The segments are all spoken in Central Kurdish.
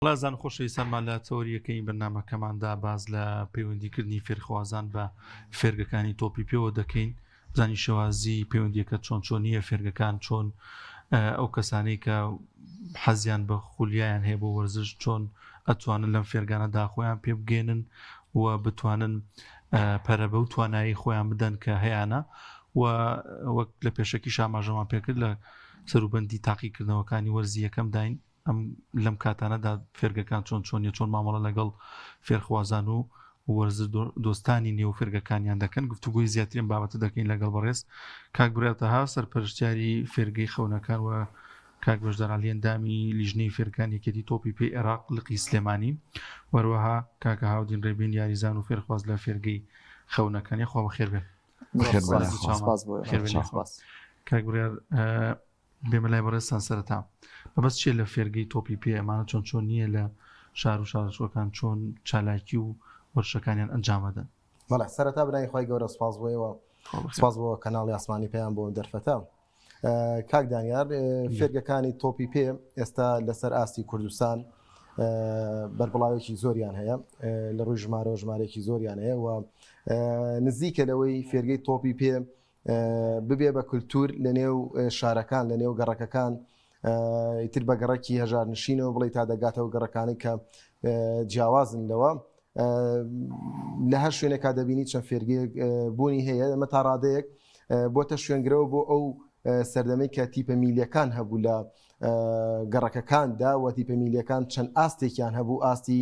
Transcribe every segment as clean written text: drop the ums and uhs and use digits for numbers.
بەڕێزان و خۆشەویستانمان لە تەوەریەکەی بەرنامەکەماندا باس لە پەیوەندیکردنی فێرخوازان بە فێرگەکانی تۆپی پێوە دەکەین بزانین شێوازی پەیوەندیەکە چۆن چۆنیە فێرگەکان چۆن ئەو کەسانەی کە حەزیان بە خولیایان هەیە بۆ وەرزش چۆن ئەتوانن لەم فێرگانەدا خۆیان پێ بگەێنن و بتوانن پەرە بەو توانایی خۆیان بدەن کە هەیانە و وەک لە پێشەکی شاماژەمان پێکرد لە سەروبەندی تاقیکردنەوەکانی وەرزی یەکەم داین ئەم لەم کاتانەدا فێرگەکان چۆن چۆنیە چۆن مامەڵە لەگەڵ فێرخوازان و وەرزش دۆستانی نێو فێرگەکانیان دەکەن گفتوگۆی زیاترین بابەتە دەکەین لەگەڵ بەڕێز کاک بڕیار تەها سەرپەرشتیاری فێرگەی خەونەکان و کاک بەشدار عەلی ئەندامی لیژنەی فێرگان یەکێتی تۆپی پێی عێراق لقی سلێمانی وەروەها کاکە هاودین ڕێبین یاریزان و فێرخواز لە فێرگەی خەونەکان یاخوا بەخێر بێن کاک بڕیار بێمە لای بەڕێزتان سەرەتا مەبەست چیە لە فێرگەی تۆپی پێ ئەمانە چۆن چۆن نییە لە شار و شارۆچکەکان چۆن چالاکی و وەرشەکانیان ئەنجامەدەن؟ بەڵێ سەرەتا بەناوی خوای گەورە سوپاس بۆ ئێوە سوپاس بۆ کەناڵی ئاسمانی پەیام بۆ دەرفەتە کاک دانیار فێرگەکانی تۆپی پێ ئێستا لەسەر ئاستی کوردستان بەربڵاوێکی زۆریان هەیە لە ڕووی ژمارەوە ژمارێکی زۆریان هەیە و نزیکە لەوەی فێرگەی تۆپی پێ ببێ بە کولتوور لە نێو شارەکان لە نێو گەڕەکەکان ئیتر بە گەڕەکی هەژارنشینەوە بڵێ تا دەگاتەوە گەڕەکانی کە جیاوازن لەوە لە هەر شوێنێکا دەبینی چەند فێرگەیەک بوونی هەیە ئەمە تا ڕادەیەک بۆتە شوێنگرەوە بۆ ئەو سەردەمەی کە تیپە میلیەکان هەبوو لە گەڕەکەکاندا و تیپە میلیەکان چەند ئاستێکیان هەبوو ئاستی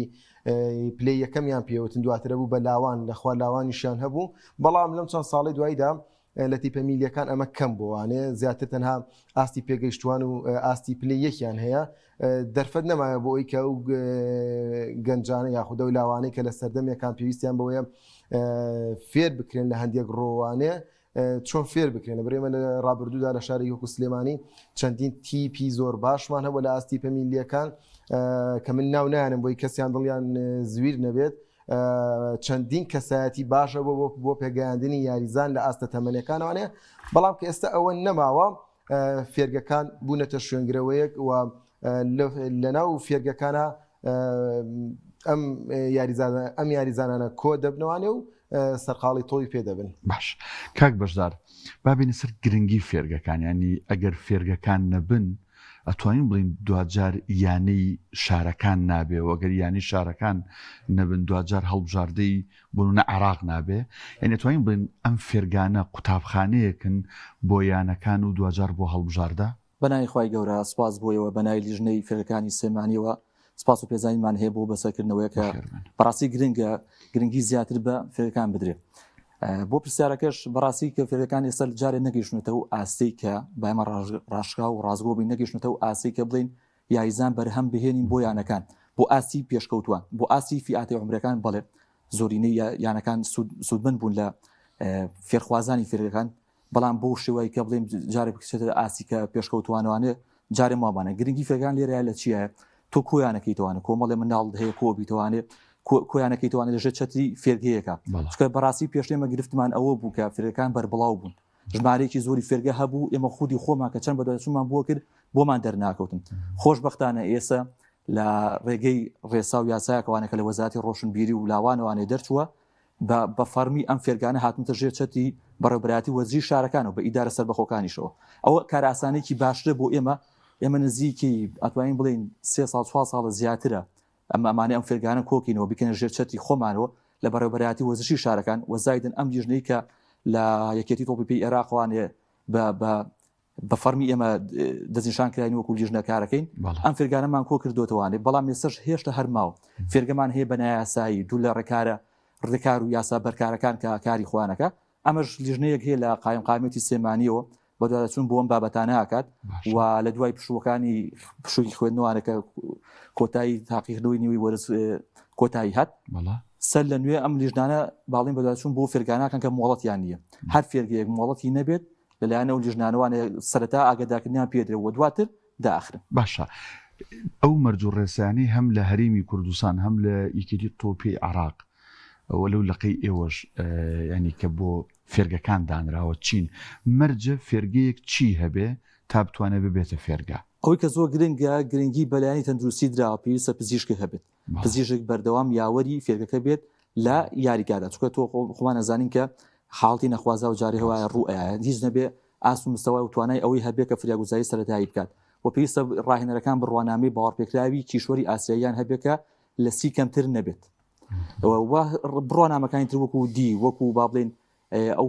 پلەی یەکەمیان پێوتن دواترە بوو بە لاوان لەخوا لاوانیشیان هەبوو بەڵام لەم چەند ساڵی دواییدا لە تیپە میلیەکان ئەمە کەم بۆوانێ زیاتر تەنها ئاستی پێگەیشتوان و ئاستی پلەی یەکیان هەیە دەرفەت نەمایە بۆ ئەوی کە ئەو گەنجانە یاخودە و لاوانەی کە لە سەردەمێکان پێویستیان بەوەیە فێر بکرێن لە هەندێک ڕۆوانێ چۆن فێر بکرێن لەبەر ئێمە لە ڕابردوودا لە شاری وەکو سلێمانی چەندین تیپی زۆر باشمان هەبوو لە ئاستی پەمیلیەکان کە من ناو نایەنم بۆی کەسیان دڵیان زویر نەبێت چەندین کەسایەتی باشە بۆ بۆ پێگەیاندنی یاریزان لە ئاستە تەمەنەکانوانێ بەڵام کە ئێستا ئەوە نەماوە فێرگەکان بوونەتە شوێنگرەوەیەک و لەناو فێرگەکانە ئەم یاریزانە ئەم یاریزانانە کۆ دەبنەوانێ و سەرقاڵی تۆی پێ دەبن. باش کاک بەشدار با بێینە سەر گرنگی فێرگەکان یانی ئەگەر فێرگەکان نەبن ئەتوانین بڵین دواجار یانەی شارەکان نابێ و ئەگەر یانەی شارەکان نەبن دواجار هەڵبژاردەی بۆ نمونە عێراق نابێ یانی ئەتوانین بڵێین ئەم فێرگانە قوتابخانەیەکن بۆ یانەکان و دواجار بۆ هەڵبژاردە؟ بەناوی خوای گەورە سپاس بۆ ئێوە بەناوی لیژنەی فێرگەکانی سلێمانیەوە سپاس و پێزانینمان هەیە بۆ بەسەرکردنەوەیە کە بەڕاستی گرنگە گرنگی زیاتر بە فێرگەکان بدرێت بۆ پرسیارەکەش بەڕاستی کە فێرگەکان ئێستا جارێ نەگەیشتونەتەوە ئاستەی کە بایمە ڕاشکا و ڕاستگۆ بین نەگەیشتونەتەوە ئاستەی کە بڵین یاریزان بەرهەم بهێنین بۆ یانەکان بۆ ئاستی پێشکەوتوان بۆ ئاستی فیئاتی عمرەکان بەڵێ زۆرینەی یانەکان سوودمەند بوون لە فێرخوازانی فێرگەکان بەڵام بۆ شێوەی کە بڵێم جارێک بچێتە ئاستی کە پێشکەوتوانوانێ جارێ مامانە گرنگی فێرگان لێرە لە چییە تۆ کۆیانەکەیتوانە کۆمەڵێ مناڵ هەیە کۆ بیتوانێ کۆیانەکەیتوانێت لەژێر چەتری فێرگەیەکە چکە بەڕاستی پێشێمە گرفتمان ئەوە بوو کە فێرگەکان بەربڵاو بوون ژمارەیەکی زۆری فێرگە هەبوو ئێمە خودی خۆمان کە چەند بەدواداچوونمان بۆ کرد بۆمان دەرناکەوتن خۆشبەختانە ئێستا لە ڕێگەی ڕێسا و یاسایەکەوانە کە لە وەزارەتی ڕۆشنبیری و لاوانەوانێ دەرچووە بە بە فەڕمی ئەم فێرگانە هاتنتە ژێر چەتی بەڕێوبەرایەتی وەرزشی شارەکان و بە ئیدارە سەربەخۆکانیشەوە ئەوە کارئاسانێکی باشترە بۆ ئێمە ئێمە نزیکی ئەتوانین بڵێین سێ ساڵ چوار ساڵە زیاترە ئەمە ئەمانەی ئەم فێرگانە کۆکینەوە بیکەنە ژێر چەتی خۆمانەوە لە بەڕێوبەرایەتی وەرزشی شارەکان و زایدن ئەم لیژنەی کە لە یەکێتی تۆپی پێی عێراقوانێ بە بە بە فەرمی ئێمە دەستنیشان کراین وەکو لیژنە کارەکەین ئەم فێرگانەمان کۆ کردوتوانێ بەڵام ئێستش هێشتا هەرماوە فێرگەمان هەیە بە نایاسایی دوو لە ڕێکارە ڕێکار و یاسا بەرکارەکان کە کاری خوانەکە ئەمەش لیژنەیەک هەیە لە قایمقامیەتی سلێمانیەوە بەدواداچوون بۆ ئەم بابەتانە ئەکات و لە دوای پشووەکانی پشووی خوێندنەوانە کە کۆتایی تاقیکردنەوەی نیوەی وەرز کۆتایی هات سەر لە نوێ ئەم لیژنانە باڵین بەدواداچوون بۆ فێرگاناکەن کە مۆڵەتیان نییە هەر فێرگەیەک مۆڵەتی نەبێت لەلایەن ئەو لیژنانەوانە سەرەتا ئاگادارکردنیان پێدرێ و دواتر داخرن. باشە ئەو مەرج و ڕێسایانەی هەم لە هەرێمی کوردستان هەم لە یەکێتی تۆپی عێراق و لەو لقەی ئێوەش یانی کە بۆ فێرگەکان دانراوە چین؟ مەرجە فێرگەیەک چی هەبێ تا بتوانێ ببێتە فێرگە؟ ئەوەی کە زۆر گرنگە گرنگی بەلایەنی تەندروستی دراوە پێویستە پزیشک هەبێت پزیشک بەردەوام یاوەری فێرگەکە بێت لە یاریگادا چونکە تۆ خۆمان ئەزانین کە حاڵتی نەخوازا و جارێ هەوایە ڕوو ئەیە هیچ نەبێ ئاست و مستەوای و توانای ئەوەی هەبێ کە فریاگوزاری سەرەتایی بکات و پێویستە ڕاهێنەرەکان بڕوانامەی باوەڕپێکراوی کیشوەری ئاسیاییان هەبێ کە لە سی کەمتر نەبێت و بڕوانامەکانی تر وەکو دی وەکو با بڵێین ئەو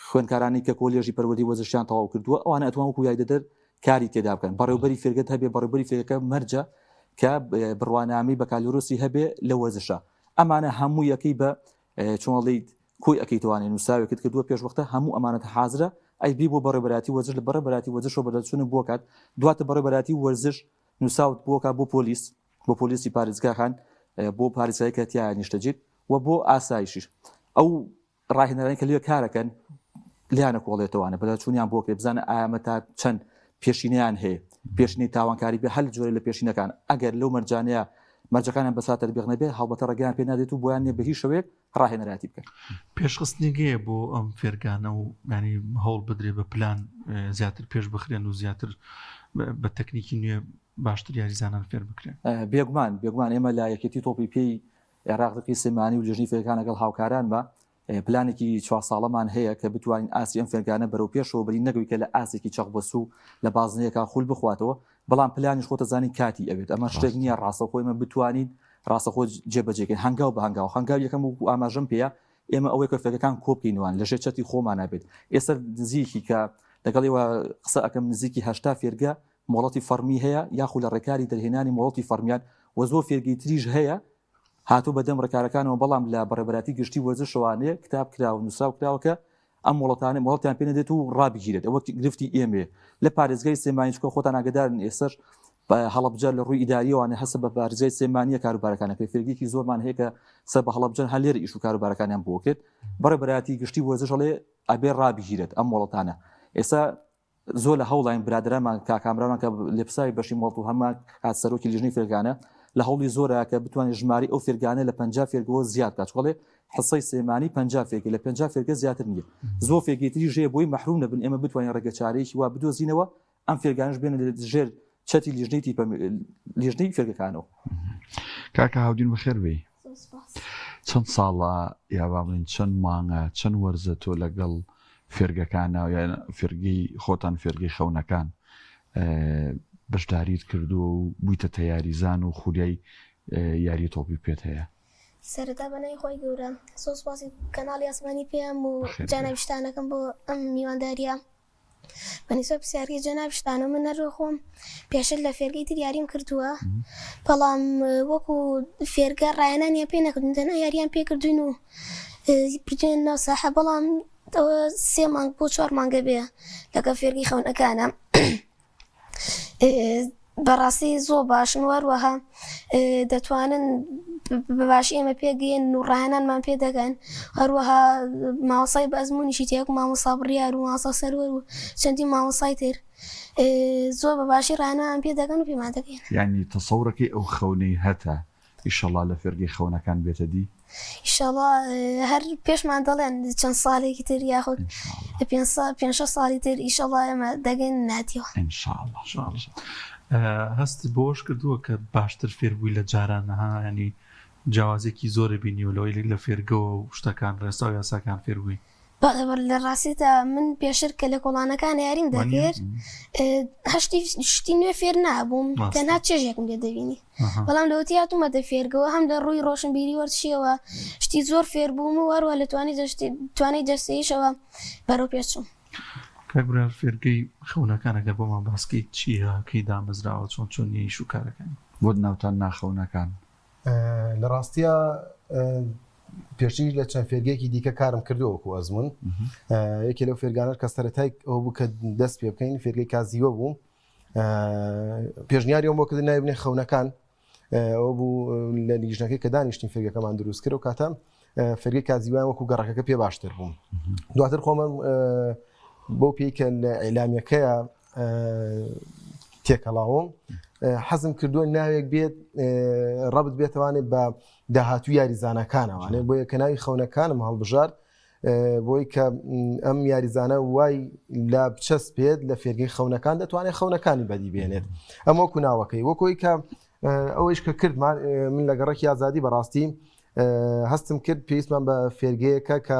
خوێندکارانی کە کۆلێژی پەروەردەی وەرزشیان تەواو کردووە ئەوانە ئەتوان وەکو یاریدەدەر کاری تێدا بکەن بەڕێوبەری فێرگەت هەبێ بەڕێوبەری فێرگەکە مەرجە کە بڕوانامەی بەکالۆرۆسی هەبێ لە وەرزشە ئەمانە هەموو یەکەی بە چۆنڵیت کۆی ئەەکەیتوانێ نووساوێکت کردووە پێشوەختە هەموو ئەمانەتە حازرە ئەی بی بۆ بەڕێبەراتی وەرزش لە بەڕێبەراتی وەرزشەوە بەدەرچوون بۆ کات دواتە بەڕێبەراتی وەرزش نووساوت بۆکە بۆ پۆلیس بۆ پۆلیسی پارێزگاکان بۆ پارێزگای کە تیایا نیشتەجێیت و بۆ ئاسایشیش ئەو ڕاهێنەرانی کە لێ کارەکەن لیانە کۆڵێتەوانە بەدەرچوونیان بۆ کرێ بزانە ئامە تا چەند پێشینیان هەیە پێشینەی تاوانکاری بێ هەل جۆرە لە پێشینەکان ئەگەر لەو مەرجانەیە مەرجەکانیان بەسا تەربیق نەبێ هەڵبەتە ڕێگەیان پێ نادێت و بۆیان نیە بە هیچ شێوەیەک ڕاهێنەرایەتی بکەن. پێشخستنێک هەیە بۆ ئەم فێرگانە و ینی هەوڵ بدرێ بە پلان زیاتر پێش بخرێن و زیاتر بە تەکنیکی نوێ باشتر یاریزانان فێر بکرێن؟ بێگومان بێگومان ئێمە لە یەکێتی تۆپی پێی عێراق لقی سلێمانی و لیژنەی فێرگەکان لەگەڵ هاوکارانمە پلانێکی چوار ساڵەمان هەیە کە بتوانین ئاستی ئەم فێرگانە بەرەو پێشەوە بەرین نەگەوی کە لە ئاستێکی چەقبەسوو لە بازنەیەکا خول بخواتەوە بەڵام پلانیش خۆتە زانی کاتی ئەوێت ئەمە شتێک نییە ڕاستەوخۆ ئێمە بتوانین ڕاستەخۆ جێبەجێکەین هەنگاو بە هەنگاو هەنگاو یەکەم و ئاماژەم پێیە ئێمە ئەوەی کە فێرگەکان کۆبکەینەوە لە ژێر چەتی خۆمانە بێت ئێستا نزیکی کە لەگەڵ ئێوە قسە ئەکەم نزیکی 80 فێرگە مۆڵەتی فەڕمی هەیە یاخو لە ڕێکاری دەرهێنانی مۆڵەتی فەڕمیان و زۆر فێرگەی تریش هەیە هاتوو بەدەم ڕێکارەکانەوە بەڵام لە بەڕێبەراتی گشتی وەرزشەوانێ کتاب کراوە نووسراو کراوە کە ئەم مۆڵەتانە مۆڵەتیان پێ نەدێت و ڕابگیرێت ئەوە گرفتی ئێمەیە لە پارێزگای سلێمانی چونکە خۆتان ئاگدارن ئێستاش هەڵەبجە لە ڕووی ئیداریەوانە هەسە بە پارێزگای سلێمانیە کاروبارەکانەکەی فێرگێکی زۆرمان هەیە کە سەر بە هەڵەبجەن هەر لێرە ئیش و کاروبارەکانیان بۆکرێت بەڕێبەراتی گشتی وەرزش هەڵێ ئەبێ ڕابگیرێت ئەم مۆڵەتانە ئێستا زۆر لە هەوڵاین برادەرانمان کاک کامرانمان کە لێپرسراوی بەشی مۆڵت و هەمان کات سەرۆکی لیژنەی فێرگانە لە هەوڵی زۆرە کە بتوانێت ژماری ئەو فێرگانە لە 50 فێرگەوە زیاد بکات چونکە حسەی سلێمانی 50 فێرگە لە 50 فێرگە زیاتر نییە زۆر فێرگەی تریش هەیە بۆی مەحروم نەبن ئێمە بتوانین ڕێگە چارەیەکی وا بدۆزینەوە ئەم فێرگانەش بێنە لە ژێر چەتی لیژنەی تیپە لیژنەی فێرگەکانەوە. کاکە هاودین بەخێر بێی. چەند ساڵە یا با بڵێین چەند مانگە چەند وەرزە تۆ لەگەڵ فێرگەکانە یان فێرگەی خۆتان فێرگەی خەونەکان بەشداریت کردووە و بوویتە یاریزان و خولیای یاری تۆپی پێت هەیە؟ سەرەتا بە ناوی خوای گەورە زۆر سوپاسی کەناڵی ئاسمانی پێیان و جانەبیشتانەکەم بۆ ئەم میوانداریە بەنیسبەت پرسیارەکەی جەنابشتانەوە من هەر خۆم پێشتر لە فێرگەی تر یاریم کردووە بەڵام وەکو فێرگە ڕایەنانیان پێ نەکردون تەنها یاریان پێ کردوین و بردوین ناو ساحە بەڵام ئەوە سێ مانگ بۆ چوار مانگە بێ لەگەڵ فێرگەی خەونەکانە بەڕاستی زۆر باشن و هەروەها دەتوانن بە باشی ئێمە پێگەیەنن و ڕاهێنانمان پێ دەکەن هەروەها مامۆستای بە ئەزموونیشی تێک مامۆستا بڕیار و مامۆستا سەروەر و چەندین مامۆستای تر زۆر بە باشی ڕاهێنانمان پێ دەکەن و پێمان دەگەیەنن. یانی تەسەورەکەی ئەو خەونەی هەتە ئیشەڵا لە فێرگەی خەونەکان بێتە دی؟ ئیشەڵا هەر پێشمان دەڵێن چەند ساڵێکی تر یاخود پێ شەش ساڵی تر ئیشەڵا ئێمە دەگەین ناتیەوە. ان شاء اللە. هەست بەوەش کردووە کە باشتر فێربووی لە جاران ها ینی جیاوازێکی زۆرە بینیوە لەوەی لە فێرگەوە و شتەکان ڕێسا و یاساکان فێربووی؟ بەڵێ بەڵێ لە ڕاستیدا من پێشتر کە لە کۆڵانەکان یاریم دەکرد هەشتی شتی نوێ فێر نابووم تەنها چێژێکم لێ دەبینی بەڵام لەوەتی هاتوومەتە فێرگەوە هەم لە ڕووی ڕۆشنبیری وەرزشیەوە شتی زۆر فێر بووم و هەروە لە توانی توانای جەستەییشەوە بەرەو پێش چووم. کاک بڕیار فێرگەی خەونەکان ئەگەر بۆمان باسکەیت چییە کەی دامەزراوە چۆن چۆنیە ئیش و کارەکانی؟ بۆت ناوتان ناخەونەکان. لە ڕاستیا پێشتریش لە چەند فێرگەیەکی دیکە کارم کردووە وەکو ئەزمون یەکێ لەو فێرگانە کە سەرەتای ئەو بوو کە دەست پێ بکەین فێرگەی کازیوە بوو پێشنیاری ئەوم بۆ کردن ناوی بنێ خەونەکان ئەوە بوو لە لیژنەکەی کە دانیشتین فێرگەکەمان دروست کرد و کاتە فێرگەی کازیوان وەکو گەڕەکەکە پێ باشتر بوو دواتر خۆمە بەو پێی کە لە ئیلامیەکەیە تێکەڵاوم حەزم کردووە ناوێک بێت ڕەبت بێتوانێت بە داهاتوو یاریزانەکانەوانێ بۆیە کە ناوی خەونەکانم هەڵبژارد. بۆی کە ئەم یاریزانە وای لە بچەسپێت لە فێرگەی خەونەکان دەتوانێت خەونەکانی بەدی بێنێت ئەم وەکو ناوەکەی وەکۆی کە ئەوەیش کە کردمان من لە گەڕەکی ئازادی بەڕاستی هەستم کرد پێویستمان بە فێرگەیەکە کە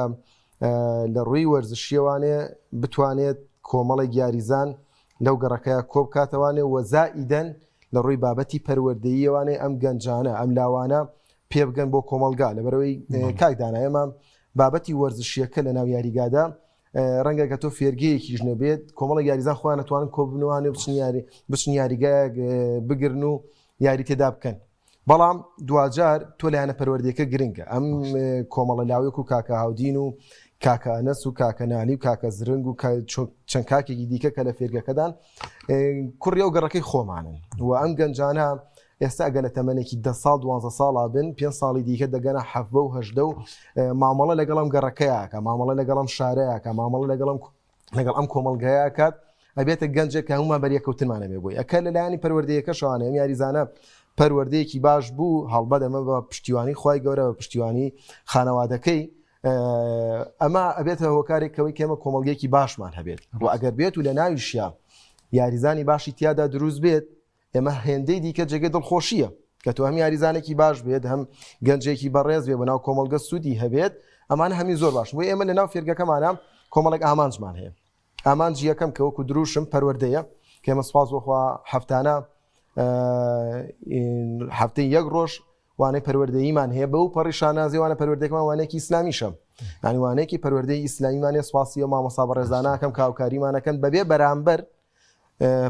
لە ڕووی وەرزشیەوانێ بتوانێت کۆمەڵێک یاریزان لەو گەڕەکەیە کۆبکاتەوانێ و زائیدەن لە ڕووی بابەتی پەروەردەییەوانێ ئەم گەنجانە ئەم لاوانە پێبگەن بۆ کۆمەڵگا لەبەرەوەی کاک دانا ئێمە بابەتی وەرزشیەکە لە ناو یاریگادا ڕەنگە کە تۆ فێرگەیەکیش نەبێت کۆمەڵە یاریزان خۆیان نتوانن کۆبنەوانێ بچن یاری بچن یاریگایەک بگرن و یاری تێدا بکەن بەڵام دواجار تۆ لایەنە پەروەردەکە گرنگە ئەم کۆمەڵە لاوێک و کاکە هاودین و کاکە ئەنەس و کاکە نالی و کاکە زرنگ و چەند کاکێکی دیکە کە لە فێرگەکەدان کوڕی و گەڕەکەی خۆمانن و ئەم گەنجانە ئێستا ئەگەر لە تەمەنێکی دە ساڵ دوانزە ساڵا بن پێ ساڵی دیکە دەگەنە حەفبە و هەژدە و مامەڵە لەگەڵم گەڕەکەیەکە مامەڵە لەگەڵم شارەیەکە مامەڵە لەگەڵم لەگەڵ ئەم کۆمەڵگایە کات ئەبێتە گەنجێک کە هەمومان بەریەکەوتنمان هەبێ بۆی ئەکە لەلایەنی پەروەردەیەکەشوانە ئەم یاریزانە پەروەردەیەکی باش بوو هەڵبەت ئەمە بە پشتیوانی خوای گەورە بە پشتیوانی خانەوادەکەی ئەمە ئەبێتە هۆکارێک کەوەی کێمە کۆمەڵگەیەکی باشمان هەبێت و ئەگەر بێت و لە ناویشیا یاریزانی باشی تیادا دروست بێت ئێمە هێندەی دیکە جێگەی دڵخۆشییە کە تۆ هەم یاریزانێکی باش بێت هەم گەنجێکی بەڕێز بێ بەناو کۆمەڵگە سوودی هەبێت ئەمانە هەمی زۆر باش بۆ ئێمە لەناو فێرگەکەمانە کۆمەڵێک ئامانجمان هەیە ئامانجی یەکەم کە وەکو دروشم پەروەردەیە کە ئێمە سوپاس بۆ خوا هەفتانە هەفتەی یەک ڕۆژ وانەی پەروەردەییمان هەیە بەو پەڕی شانازی وانە پەروەردەکەمان وانەیەکی ئیسلامیشە یانی وانەیەکی پەروەردەی ئیسلامیمان هەیە سوپاسی ئەو مامۆستا بەڕێزانەکەم کە هاوکاریمانەکەن بەبێ بەرامبەر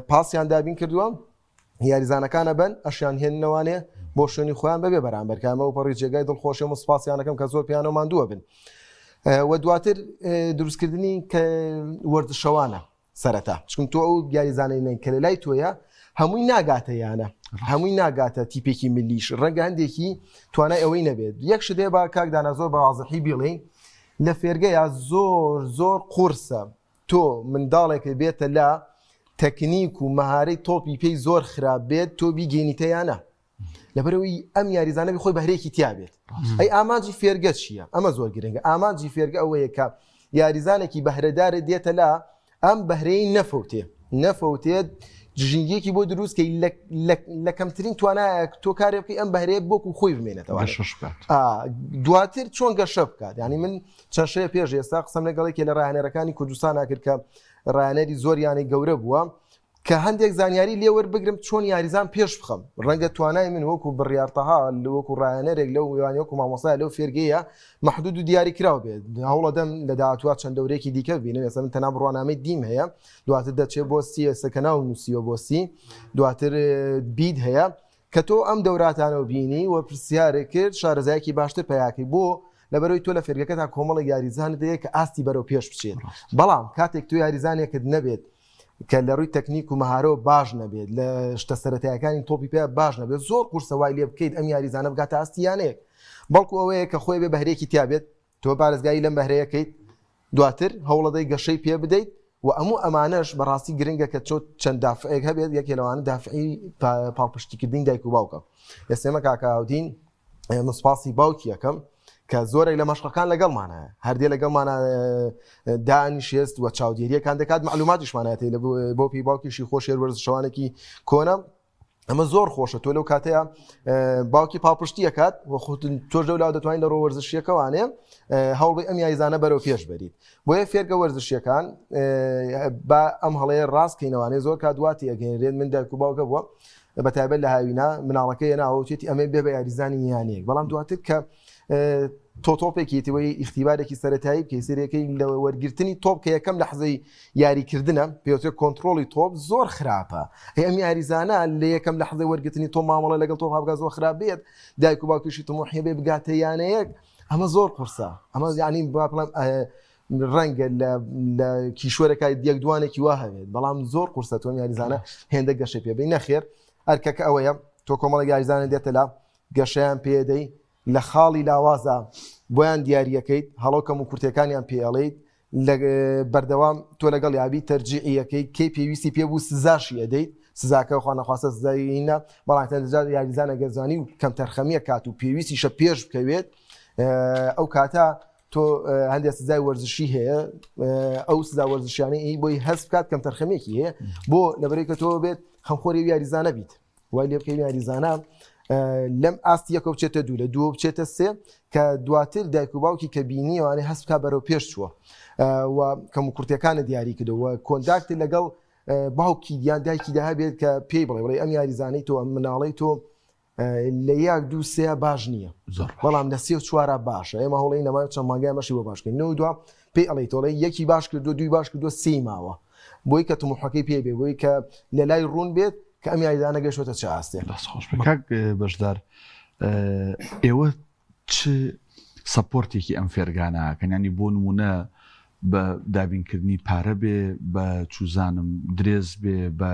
پاسیان دابین کردووە یاریزانەکانە بن ئەشیان هێننەوانێ بۆ شوێنی خۆیان بەبێ بەرامبەر کامە و پەڕی جێگای دڵخۆشی و سپاسیانەکەم کە زۆر پیانە ماندووە بن و دواتر دروستکردنی کە وەرزشەوانە سەرەتا چون تۆ ئەو یاریزانەی نین کە لە لای تۆیە هەمووی ناگاتە یانە هەمووی ناگاتە تیپێکی ملیش ڕەنگە هەندێکی توانای ئەوەی نەبێت یەک شتێ با کاک دانا زۆر بە وازحی بیڵێین لە فێرگەیە زۆر زۆر قورسە تۆ منداڵێکت بێتە لا تەکنیک و مەهارەی تۆپی پێی زۆر خراپ بێت تۆ بیگەینیتە یانە لەبەرەوەی ئەم یاریزانە خۆی بەهرێکی تیا بێت ئەی ئامانجی فێرگە چییە ئەمە زۆر گرنگە ئامانجی فێرگە ئەوەیە کە یاریزانێکی بەهرەدارە دێتە لا ئەم بەهرەی نەفەوتێ نەفەوتێت ژینگەیەکی بۆ دروست کەی لە کەمترین توانایەک تۆ کارێ بکەی ئەم بەهرەیە بۆکو خۆی بمێنێتەوە دواتر چۆن گەشە بکات ینی من چەند شەوێ پێش ئێستا قسەم لەگەڵ یەکێ لە ڕاهێنەرەکانی کوردستان کرد کە ڕاهێنەری زۆر یانەی گەورە بووە کە هەندێک زانیاری لێوەربگرم چۆن یاریزان پێش بخەم ڕەنگە توانای من وەکو بڕیار تەها وەکو ڕاهێنەرێک لەو یوانی وەکو مامۆستا لەو فێرگەیە محدود و دیاری کراو بێت هەوڵەدەم لە داهاتوە چەند دەورێکی دیکە بینم ئێستا من تەنها بڕوانامەی دیم هەیە دواتر دەچێت بۆ سی ئێستا کە ناوم نووسیوە بۆ سی دواتر بیت هەیە کە تۆ ئەم دەوراتانەو بینی و پرسیارێک کرد شارەزایەکی باشتر پەیاکەی بۆ لەبەرەوەی تۆ لە فێرگەکەتا کۆمەڵێک یاریزانت هەیە کە ئاستی بەرەو پێش بچێت بەڵام کاتێک تۆ یاریزانێکت نەبێت کە لە ڕووی تەکنیک و مەهارەوە باش نەبێت لە شتە سەرەتایەکانی تۆپی پێ باش نەبێت زۆر قورسە وای لێ بکەیت ئەم یاریزانە بگاتە ئاستی یانەیەک بەڵکو ئەوەیە کە خۆی بێ بەهرێکی تیا بێت تۆ پارێزگاری لەم بەهرەیە کەیت دواتر هەوڵەدەی گەشەی پێ بدەیت و ئەموو ئەمانەش بەڕاستی گرنگە کە چۆ چەند دافعێک هەبێت یەکێ لەوانە دافعی پاڵپشتیکردنی دایک و باوکە ئێسێمە کاکە هاودین من سپاسی باوکی یەکەم کە زۆرێک لە مەشقەکان لەگەڵمانە هەردێ لەگەڵمانە دانیشێست و چاودێریەکان دەکات معلوماتیشمانەتی لە بۆ پێی باوکیشی خۆشێر وەرزشەوانێکی کۆنە ئەمە زۆر خۆشە تۆ لەو کاتەیە باوکی پاڵپشتی ئەکات و خۆت تۆش لەو لاوە دەتوانین لە ڕۆ وەرزشیەکەوانێ هەوڵی ئەم یاریزانە بەرەو پێش بەریت بۆیە فێرگە وەرزشیەکان با ئەم هەڵەیە ڕاستکەینەوانێ زۆر کات واتی ئەگەێنرێت من دایک و باوکە بووە بە تایبەت لە هاوینا مناڵەکە هێناوە وتێتی ئەمێ بێ بە یاریزانی یانەیەک بەڵام دواتر کە تۆ تۆپێکی تەوەی ئیختیبارێکی سەتایی بکەی سەرەکەی لە وەرگرتنی تۆپ کە یەکەم لە حەزەی یاریکردنە پێوتێ کۆنتترۆلی تۆپ زۆر خراپە ئەی ئەم یاریزانە لە یەکەم لە حەزەی وەرگرتنی تۆ مامەڵە لەگەڵ تۆپ هەبگا زۆر خراپ بێت دایک و باوکیشی تموحی بێ بگاتە یانەیەک ئەمە زۆر قورسە ئەمە یعنی با بڵێم ڕەنگە لە کیشوەرەکە یەک دوانێکی وا هەبێت بەڵام زۆر قورسە تۆم یاریزانە هێندە گەشە پێ بی نەخێر ئەرکەکە ئەوەیە تۆ کۆمەڵە یاریزانە دێتە لا گەشەیان پێدەی لە خاڵی لاوازە بۆیان دیاریەکەیت هەڵۆ کەم و کورتەکانیان پێ ئەڵێیت لە بەردەوام تۆ لەگەڵ یابی تەرجیعیەکەی کەی پێویستی پێ بوو سزاشی ئەدەیت سزاکە خوا نەخواستە سزایینە بەڵام تەنجار یاریزانە گەرزانی و کەم تەرخەمیە کات و پێویستیشە پێش بکەوێت ئەو کاتە. تۆ هەندێک سزای وەرزشی هەیە ئەو سزا وەرزشیانەی ئی بۆی هەست بکات کەم تەرخەمێکی هەیە بۆ لەبەرەی کە تۆ بێت خەمخۆری یاریزانە بیت وای لێ بکەی یاریزانە لەم ئاست یەکە بچێتە دوو لە دووە بچێتە سێ کە دواتر دایک و باوکی کە بینیوانێ هەست بکات بەرەو پێش چووە و کەم و کورتەکانە دیاری کردەوە contact لەگەڵ باوکی یان دایکیدا هەبێت کە پێی بڵێ بڵێ ئەم یاریزانەی تۆ ئەم مناڵەی تۆ لە یەک دوو سێ باش نییە بەڵام لە سێ و چوارە باشە ئێمە هەوڵی نەما چەند مانگای مەشی بۆ باشکەین نۆ دوا پێی ئەڵێ تۆڵێ یەکی باش کردو دوی باش کردو سی ماوە بۆی کە تموحەکەی پێ بێ بۆی کە لە لای ڕوون بێت کە ئەم یاریزانە گەشتۆتە چ ئاستێ دەست خۆش بێ کاک بەشدار ئێوە چ support ێکی ئەم فێرگانە ئەکەن یانی بۆ نمونە بە دابینکردنی پارە بێ بە چوزانم درێس بێ بە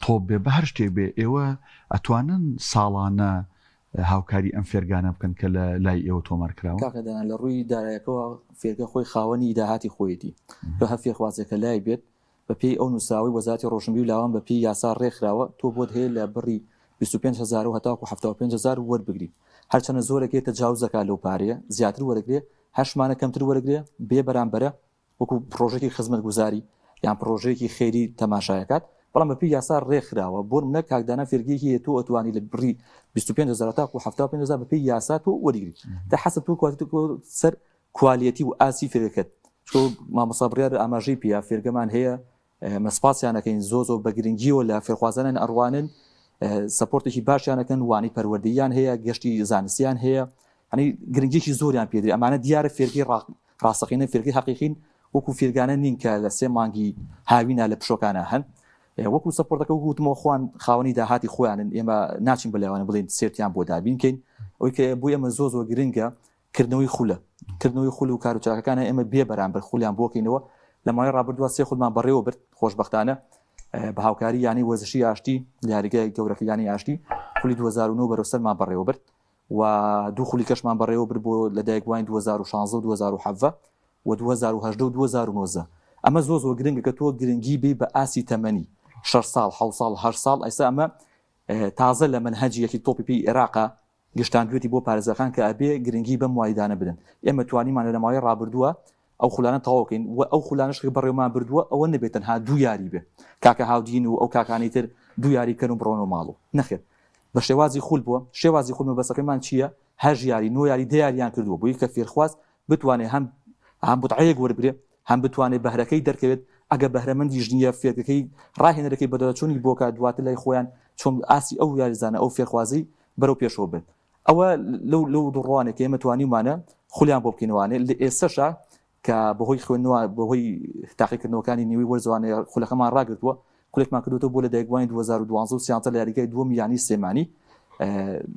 تۆپ بێ بە هەر شتێک بێ ئێوە ئەتوانن ساڵانە هاوکاری ئەم فێرگانە بکەن کە لە لای ئێوە تۆمار کراون؟ کاکە دانا لە ڕووی دارایەکەوە فێرگە خۆی خاوەنی داهاتی خۆیەتی تۆ هەر فێرخوازێکە لای بێت بە پێی ئەو نووسراوەی وەزارەتی ڕۆشنبیری و لاوان بە پێی یاسا ڕێکخراوە تۆ بۆت هەیە لە بڕی 25 هەزارەوە هەتاوەکو 75 هەزار وەربگری هەرچەنە زۆرێک هەیە تەجاوز دەکات لەو پارەیە زیاتر وەرەگرێ هەشمانە کەمتر وەرەگرێ بێ بەرامبەرە وەکو پڕۆژەیەکی خزمەتگوزاری یان پڕۆژەیەکی خێری تەماشایەکات بەڵام بەپێی یاسا ڕێکخراوە بۆ نمونە کاک دانا فێرگەیەکی هەیە تۆ ئەتوانی لە بڕی 25 هەزار تاکو 75 هەزار بەپێی یاسا تۆ وەریگری تا حەسب تۆ کوالیتی سەر quality و ئاستی فێرگەکەت چۆ مامۆستا بڕیار ئاماژەی پێیا فێرگەمان هەیە ئێمە سپاسیان ئەکەین زۆر زۆر بە گرنگیەوە لە فێرخوازانیان ئەڕوانن support ێکی باشیان ئەکەن وانەی پەروەردەییان هەیە گەشتی زانستیان هەیە هەنی گرنگیکی زۆریان پێدرێ ئەمانە دیارە فێرگەی ڕاستەقینە فێرگەی حەقیقین وەکو فێرگانە نین کە لە سێ مانگی هاوینا لە پشۆکانە هەن وەکو support ەکە وەکو وتمەوە خوان خاوەنی داهاتی خۆیانن ئێمە ناچین بەلایوانە بڵێن سێرتیان بۆ دابینکەین ئەوەی کە بۆ ئێمە زۆر زۆر گرنگە کردنەوەی خولە، کردنەوەی خول و کارو چالاکەکانە ئێمە بێ بەرامبەر خولیان بۆکەینەوە، لە ماوەی ڕابردووە سێ خولمان بەڕێوە برد خۆشبەختانە بە هاوکاری یانەی وەرزشی ئاشتی لە یاریگای گەورەکە یانەی ئاشتی خولی 2009 بەرەو سەرمان بەڕێوە برد و دوو خولی کەشمان بەڕێوە برد بۆ لەدایکبووانی 2016 و 2017 و 2018 و 2019 ئەمە زۆر زۆر گرنگە کە تۆ گرنگی بی بە ئاستی تەمەنی 6 ساڵ 7 ساڵ 8 ساڵ ئێستا ئەمە تازە لە مەنهەجی یەکی تۆپی پێی عێراقە گشتاندوێتی بۆ پارێزگاکان کە ئەبێ گرنگی بەم واریدانە بدەن. ئێمە توانیمانە لە ماوەی ڕابردووە ئەو خولانە تەواو کەین و ئەو خولانەش کە بەڕێوەمان بردووە ئەوە نەبێت تەنها دوو یاری بێ کاکە هاودین و ئەو کاکانەی تر دوو یاری بکەن و بڕۆنەوە ماڵ و نەخێر بە شێوازی خول بووە شێوازی خول مەبەستەکەمان چییە هەشت یاری نۆ یاری دە یاریان کردووە بۆی کە فێرخواز بتوانێ هەم هەم بوتعەیەک وەربگرێ هەم بتوانێت بەهرەکەی دەرکەوێت ئەگەر بەهرەمەندیش نییە فێرگەکەی ڕاهێنەرەکەی بەدواداچوونی بۆ کات دواتر لای خۆیان چۆن ئاستی ئەو یاریزانە ئەو فێرخوازەی بەرەو پێشەوە بن ئەوە لەو لەو دوڕوانێک ئێمە توانیومانە خولیان بۆ بکەینەوانێ لە ئێستەشا کە بەهۆی خوێندنەوە بەهۆی تاقیکردنەوەکانی نیوەی وەرزوانێ خولەکەمان ڕاگرتووە خولێکمان کردوەوە بۆ لە دایکبووانی 2012 و 13 لە یاریگای دووەم یانی سلێمانی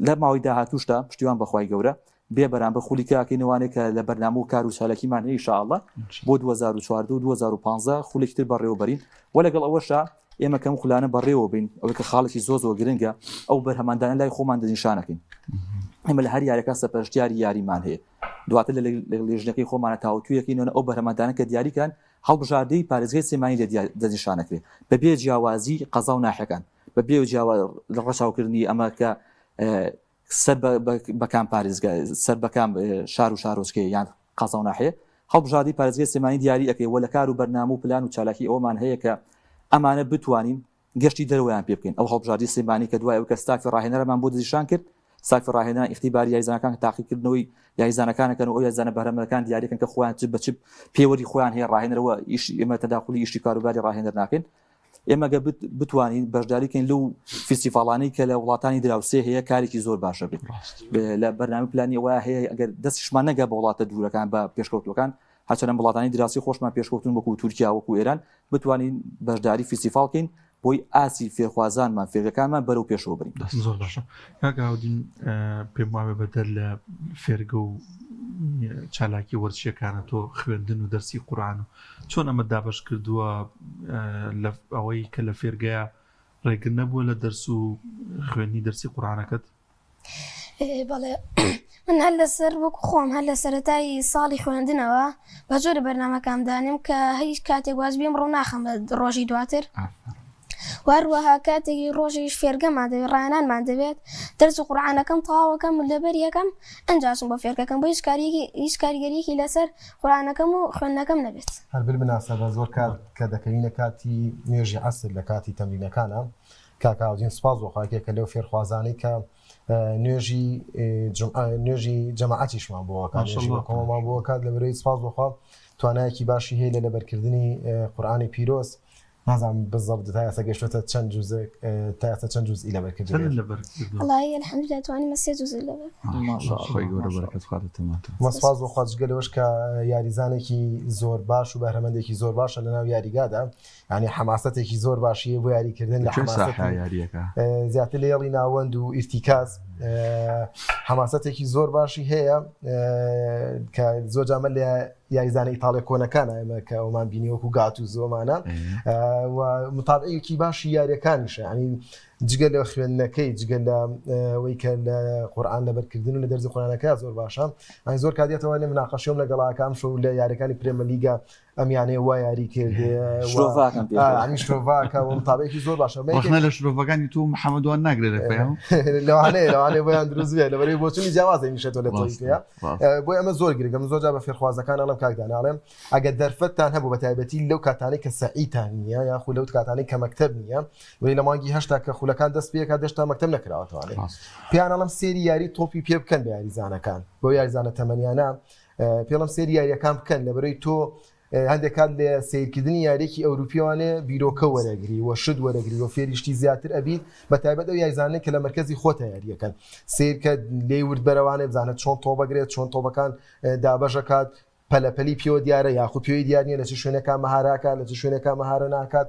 لە ماوەی داهاتووشدا پشتیوان بەخوای گەورە بێ بەرامبەر خولی کاکەینەوانێ کە لە بەرنامە و کار و چالاکیمان هەیە ئینشاءاللە بۆ 2014 و 2015 خولێکی تر بەڕێوەبەرین و لەگەڵ ئەوەشا ئێمە کەم خولانە بەڕێوە بین ئەوەی کە خاڵێکی زۆر زۆر گرنگە ئەو بەرهەماندانە لای خۆمان دەستنیشانەکەین ئێمە لە هەر یاریەکە سەپەرشتیاری یاریمان هەیە دواتر لە لێژنەکەی خۆمانە تاوتویەکەین ئەو بەرهەماندانە کە دیاریکان هەڵبژاردەی پارێزگای سلێمانی لێ دەستنیشانەکرێت بەبێ جیاوازی قەزا و ناحیەکان بەبێ جیاوا ڕەچاوکردنی ئەمە کە سەر بە کام پارێزگا سەر بە کام شار و شارۆچکەیە یان قەزا و ناحیە هەڵبژاردەی پارێزگای سلێمانی دیاری ئەکەی وە لە کار و بەرنامە و پلان و چالاکی ئەوەمان هەیە کە ئەمانە بتوانین گەشتی دەرەوەیان پێ بکەین ئەو هەڵبژاردەی سلێمانی کە دوای ئەوەی کە ستافی ڕاهێنەرمان بۆ دەستنیشان کرد ستافی ڕاهێنەران ئیختیباری یاریزانەکان تاقیکردنەوەی یاریزانەکانەکەن و ئەو یاریزانە بەهرەمەندەکان دیاریەکەن کە خۆیان چ بە چ پێوەری خۆیان هەیە ڕاهێنەرەوە ئیش ئێمە تەداخولی ئیشی کاروباری ڕاهێنەر ناکەین ئێمە گەر بتوانین بەشداری کەین لەو فیستیڤاڵانەی کە لە وڵاتانی دراوسێ هەیە کارێکی زۆر باشە بێت لە بەرنامە پلانی ئەوە هەیە ئەگەر دەستیشمان نەگا بە وڵاتە دوورەکان بە پێشکەوتوەکان هەرچەندە وڵاتانی دراوسێ خۆشمان پێشکەوتون وەکو تورکیا وەکو ئێران بتوانین بەشداری فیستیڤاڵ کەین بۆی ئاستی فێرخوازانمان فێرگەکانمان بەرەو پێشەوە برین. زۆر باشە کاک هاودین پێم وابێ بەدەر لە فێرگە و چالاکی وەرزشیەکانە تۆ خوێندن و دەرسی قورئان و چۆن ئەمە دابەش کردووە لە ئەوەی کە لە فێرگەیە ڕێگر نەبووە لە دەرس و خوێندنی دەرسی قورئانەکەت؟ بەڵێ من هەر لەسەر وەکو خۆم هەر لە سەرەتای ساڵی خوێندنەوە بە جۆرە بەرنامەکام دانێم کە هیچ کاتێک واز بیم ڕوو ناخەم بە ڕۆژی دواتر. و هەروەها کاتێکی ڕۆژیش فێرگەمان دەبێت ڕاهێنانمان دەبێت دەرس و قورئانەکەم تەواوەکەم و لەبەر یەکەم ئەنجا ئەچم بۆ فێرگەکەم بۆ هیچ کاریەکی هیچ کاریگەریەکی لەسەر قورئانەکەم و خوێندنەکەم نەبێت. هەر بالمناسبە زۆر کات کە دەکەوینە کاتی نوێژی عەسر لە کاتی تەمرینەکانا کاک هاوجین سوپاس بۆ خوا یەکێکە لەو فێرخوازانەی کە نوێژی جومعە نوێژی جەماعەتیشمان بۆ ئەکات نوێژی بە کۆمەڵمان بۆ ئەکات لەبەرەوەی سوپاس بۆ خوا توانایەکی باشی هەیە لە لەبەرکردنی قورئانی پیرۆز نازانم بالضبط تا ئێستا گەشتۆتە چەند جوزێک تا ئێستا چەند جوزئی لەبەر کردووە چەند لەبەر کردووە؟ وەڵایی الحمدللە توانیمە سێ جوزء لەبەر کەم. ما شاء الله خوای گەورە بەرەکەت بخاتە تەمەنتان. وە سوپاس بۆ خوا جگە لەوەش کە یاریزانێکی زۆر باش و بەهرەمەندێکی زۆر باشە لەناو یاریگادا یانی حەماسەتێکی زۆر باشی هەیە بۆ یاریکردن لە لە کوێ ساحە حەماسەتی یاریەکە؟ زیاتر لە هێڵی ناوەند و ئیرتیکاز حەماسەتێکی زۆر باشی هەیە کە زۆر جامە لە یاریزانە ئیتاڵیە کۆنەکانە ئێمە کە ئەومان بینی وەکو گاتوزۆمانە و متابعەیەکی باشی یاریەکانیشە ینی جگە لە خوێندنەکەی جگە لە ئەوەی کە لە قورآن لەبەرکردن و لە دەرزی قورآنەکە زۆر باشە ئەی زۆر کاتێتەوە لە مناقەشەم لەگەڵاکە ئەم شەو لە یاریەکانی پرێمە لیگا ئەم یانەیە وا یاری کرد شرۆڤاکەم پێ کرد. ینی شرۆڤاکە و متابعەیەکی زۆر باشە ڕەخنە لە شرۆڤەکانی تۆ و محەممەد وان ناگرێت لە پێیان لەوانەیە لەوانەیە بۆیان دروست بێت لەبەرەوەی بۆچوونی جیاوازە هەمیشە تۆ لە تۆی ڕاستە، پێیە ڕاستە. بۆیە ئەمە زۆر گرنگە من زۆر جار بە فێرخوازەکان ئەڵێم کاک دانا ئەڵێم ئەگەر دەرفەتتان هەبوو بە تایبەتی لەو کاتانەی کە سەعیتان نییە یاخود لەو کاتانەی کە مەکتەب نییە وەی لە مانگی هەشتا کە خولەکان دەست پێکات هێشتا مەکتەب نەکراوەتەوانێ ڕاستە. پێیان ئەڵێم سێری یاری تۆپی پێ بکەن بە یاریزانەکان بەو یاریزانە تەمەنیانە پێڵم سێری یاریەکان بکەن لەبەرەی تۆ هەندێک کات لە سیرکردنی یاریێکی ئەوروپیوانێ بیرۆکە وەرەگری و شت وەرەگری و فێریشتی زیاتر ئەبیت بە تایبەت ئەو یاریزانەی کە لە مرکزی خۆتە یاریەکەن سیرکە لێی ورد بەرەوانێ بزانە چۆن تۆبەگرێت چۆن تۆبەکان دابەشەکات پەلەپەلی پێوە دیارە یاخود پێوی دیار نیە لە چ شوێنەکە مەهاراکە لە چ شوێنەکە مەهارە ناکات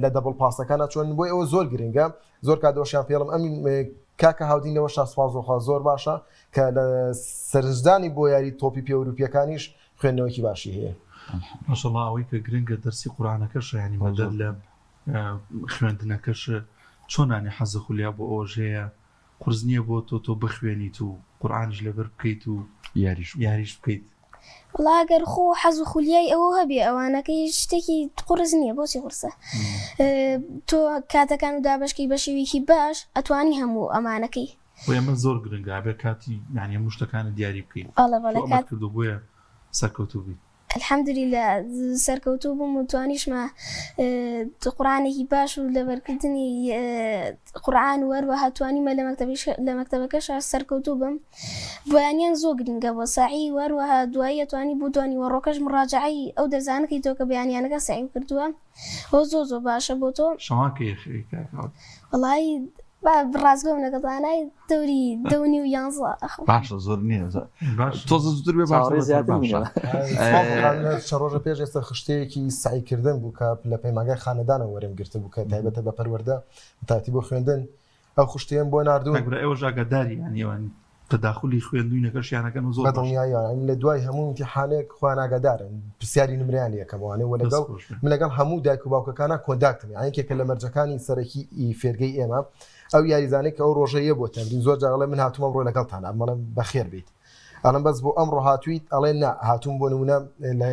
لە double pass ەکانە چۆن بۆی ئەوە زۆر گرنگە زۆر کات دۆشیان پێڵم ئەم کاکە هاودین لەوە شا سوپاس بۆ خوا زۆر باشە کە لە سەرنجدانی بۆ یاری تۆپی پێ ئەوروپیەکانیش خوێندنەوەکی باشی هەیە. ماشاءاللە ئەوەی کە گرنگە دەرسی قورئانەکەشە یانی بەدەر لە خوێندنەکەش چۆنانی حەز خولیا بۆ ئەوەش هەیە قورس نییە بۆ تۆ تۆ بخوێنیت و قورئانیش لەبەر بکەیت و یاریش یاریش بکەیت. وەڵا گەر خۆ حەز و خولیای ئەوە هەبێ ئەوانەکەی شتێکی قورس نییە بۆچی قورسە تۆ کاتەکان و دابەشکەی بە شێوەیەکی باش ئەتوانی هەموو ئەمانەکەی. بۆیە ئەمە زۆر گرنگە ئەبێ کاتی یانی هەموو شتەکانت دیاری بکەی بەڵێ بەڵێ تۆ ئەمەت کات کردووە بۆیە سەرکەوتوو بوویت. الحمدللە سەرکەوتوو بووم و توانیشمە قورئانێکی باش و لەبەرکردنی قورئان و هەروەها توانیمە لە مەکتەبیش لە مەکتەبەکەشا سەرکەوتوو بم بەیانیان زۆر گرنگە بۆ سەعی و هەروەها دوایی ئەتوانی بۆ دوانیوەڕۆکەش مڕاجەعەی ئەو دەرسانە کەی تۆ کە بەیانیانەکە سەعیم کردووە ئەوە زۆر زۆر باشە بۆ تۆ. شەوان کەی ئەخەوی کاک هاودین؟ وەڵایی با ڕاستگۆم لەگەڵتانای دەوری دە و نیو یانزە ئەخەوم. باشە زۆر نییە تۆزە زووتر بێ باشتر چاوەڕێی زیاتر باشە. بووینەوە. چەند ڕۆژە پێش ئێستا خشتەیەکی سەعیکردن بوو کە لە پەیمانگای خانەدانەوە وەرم گرتبوو کە تایبەتە بە پەروەردە تایبەتی بۆ خوێندن ئەو خشتەیەم بۆ ناردوون. کاک برا ئێوەش ئاگاداری یانی ئەوان تەداخولی خوێندوینەکەشیانەکەن و زۆر بە باشە. دڵنیاییەوە یانی لە دوای هەموو ئیمتیحانێک خۆیان ئاگادارن پرسیاری نمرەیان لێ ئەکەم ئەوانەی وە دەست لەگەڵ خۆش بێ. من لەگەڵ هەموو دایک و باوکەکانا contact م یانی یەکێکە لە مەرجەکانی سەرەکی ئی فێرگەی ئێمە ئەو یاریزانەی کە ئەو ڕۆژە یە بۆ تەمرین زۆر جار ئەڵێ من هاتووم ئەمڕۆ لەگەڵتان ئەبم ئەڵێم بەخێر بێیت ئەڵێم بەس بۆ ئەمڕۆ هاتوویت ئەڵێ نا هاتووم بۆ نموونە لە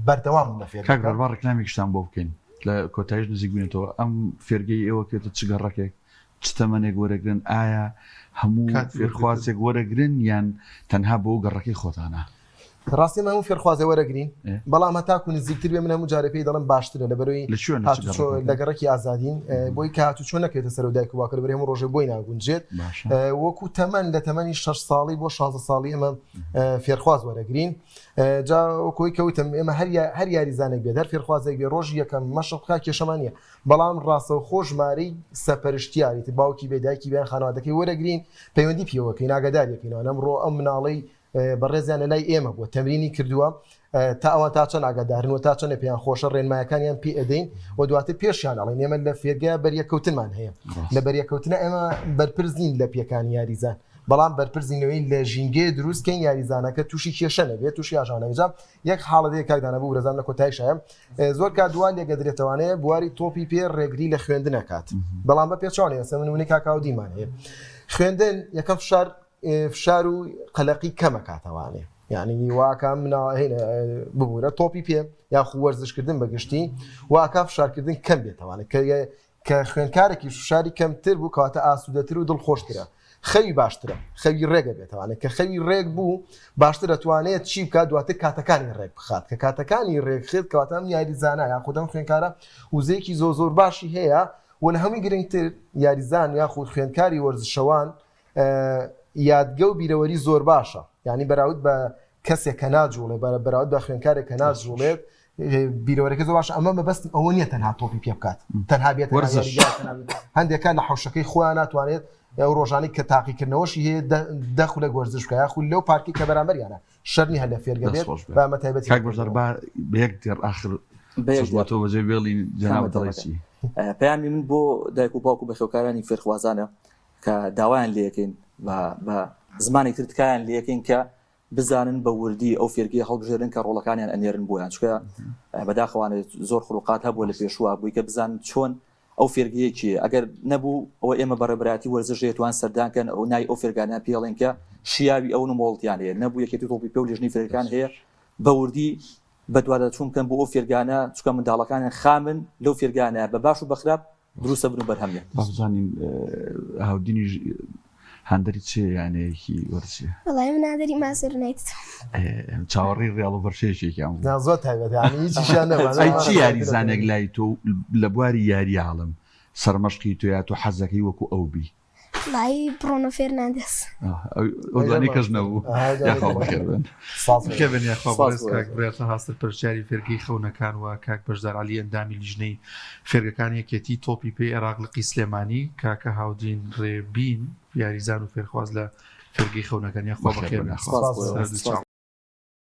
بەردەوامم لە کاک فێرگەکە. بەربا ڕیکلامێکیشتان بۆ بکەین لە کۆتاییش نزیک بووینەتەوە ئەم فێرگەی ئێوە کەوێتە چ گەڕەکێک چ تەمەنێک وەرەگرن ئایا هەموو کاتی وەرگرتن. فێرخوازێک وەرەگرن یان تەنها بۆ گەڕەکەی خۆتانە؟ ڕاستی ئێمە هەموو فێرخوازێ وەرەگرین ئێ. بەڵام هەتاکو نزیکتر بێ من هەموو جارێ پێی دەڵێم باشترە لەبەرەوەی لە کوێن لە چ هاتوچۆ گەڕەکێکن؟ لە گەڕەکی ئازادین ئێ، بۆی کە هاتوچۆ نەکەوێتە سەر و دایک و باوکە لەبەرەوەی هەموو ڕۆژێ بۆی ناگونجێت باشە. ئێ، وەکو تەمەن لە تەمەنی شەش ساڵی بۆ 16 ساڵی ئێمە ئێ، فێرخواز وەرەگرین ئێ، جا وەکو ئەوەی کە وتم ئێمە هەر یا- هەر یاریزانێک بێت هەر فێرخوازێک بێ ڕۆژی یەکەم مەشق بکا کێشەمان نییە بەڵام ڕاستەوخۆ ژمارەی سەپەرشتیاری تر باوکی بێ دایکی بێ یان خانەوادەکەی وەرەگرین پەیوەندی پێوەکەین ئاگاداریەکەینەوە ئەمڕۆ ئەم مناڵەی بەڕێزیان لە لای ئێمە بووە تەمرینی کردووە تا ئەوان تا چەند ئاگادارن و تا چەندە پێیان خۆشە ڕێنمایەکانیان پێ ئەدەین و دواتر پێشیان ئەڵێن ئێمە لە فێرگە بەریەکەوتنمان هەیە لە بەریەکەوتنە ئێمە بەرپرس نین لە پێکانی یاریزان بەڵام بەرپرسین لەوەی لە ژینگەیە دروستکەین یاریزانەکە تووشی کێشە نەبێت تووشی ئاژانەوەجا یەک حاڵەتێک کاک دانا بورەزان لە کۆتایشایە زۆر کات دوا لێگەدرێتەوانەیە بواری تۆپی پێ ڕێگری لە خوێندن ئەکات بەڵام بە پێچوانە ئێستا من نمونەی کاک هاودینمان هەیە خوێندن یەکەم فشار فشار و قەلەقی کەمەکاتەوانێ یعنی واکە مناهێنە ببوورە تۆپی پێ یاخو وەرزشکردن بەگشتی واکە فشارکردن کەم بێتەوانێت کە. کە خوێندکارێکیش فشاری کەمتر بوو کەواتە ئاسوودەتر و دڵخۆشترە خەوی باشترە خەوی ڕێگە بێتوانێت کە خەوی ڕێک بوو باشتر دەتوانێت چی بکات دواتر کاتەکانی ڕێک بخات کە کاتەکانی ڕێکخست کەواتە ئەم یاریزانە یاخود ئەم خوێندکارە وزەیەکی زۆر زۆر باشی هەیە و لە هەمووی گرنگتر یاریزان یاخود خوێندکاری وەرزشەوان یادگە و بیرەوەری زۆر باشە یعنی بەراورد بە کەسێک کە ناجوڵێ بەرە بەراورد بە خوێندکارێک کە ناجوڵێت بیرەوەرەکە زۆر باشە ئەمە مەبەستم ئەوە نییە تەنها تۆپی پێ بکات تەنها بێت هەندێکان لە حوشەکەی خۆیان ناتوانێت ئەو ڕۆژانەی کە تاقیکردنەوەشی هەیە دە خولەک وەرزش بکە یاخود لەو پارکی کە بەرامبەریانە شەرمی هەر لە فێرگە بێت بە ئەمە تایبەتی کاک بەشدار با بە یەک دێڕ ئاخر بە تۆ بەجێ بێڵین جەناب دەڵێ چی؟ پەیامی من بۆ دایک و باوک و بەخێوکارانی فێرخوازانە کە داوایان لێکەین بە زمانێک تر تکایان لێکەین کە بزانن بە وردی ئەو فێرگەیە هەڵبژێرن کە ڕۆڵەکانیان ئەنێرن بۆیان چونکە بەداخەوانە زۆر خروقات هەبووە لە پێشووە بووی کە بزانن چۆن ئەو فێرگەیە کێیە ئەگەر نەبوو ئەوە ئێمە بەڕێبەرایەتی وەرزش دەیتوان سەردان کەن ئەو ناوی ئەو فێرگانیان پێڵێن کە شیاوی ئەون و مۆڵتیان هەیە نەبوو یەکێتی تۆپی پێ و لیژنەی فێرگەکان هەیە بە وردی بەدواداچوون بکەن بۆ ئەو فێرگانە چونکە منداڵەکانیان خامن لەو فێرگانە بە باش و بە خراپ دروستە بن و بەرهەم یەن. با بزانین هاودینیش هاندەری چ یانەیەکی وەرزشیە؟ وەڵای من هاندەری مانچستەر یونایتد. چاوەڕێی ڕیاڵ و بەرشەیەکێکیان بوو. نا زۆر تایبەت یانی هیچیشیان نەبوو. ئەی چ یاریزانێک لای تۆ لە بواری یاریاڵم سەرمەشقی تۆیە تۆ حەزەکەی وەکو ئەو بی؟ وەڵایی بڕۆنۆ فێرناندێس. ئەو دوانی کەس نەبوو. یاخوا بەخێر بن. بەخێر بن یاخوا بەڕێز کاک بڕیار تەها سەرپەرشتیاری فێرگەی خەونەکان و کاک بەشدار عەلی ئەندامی لیژنەی فێرگەکانی یەکێتی تۆپی پێی عێراق لقی سلێمانی کاکە هاودین ڕێبین یاریزان و فێرخواز لە فێرگەی خەونەکان یاخوا بەخێر بن. سپاس بۆ ئێوە.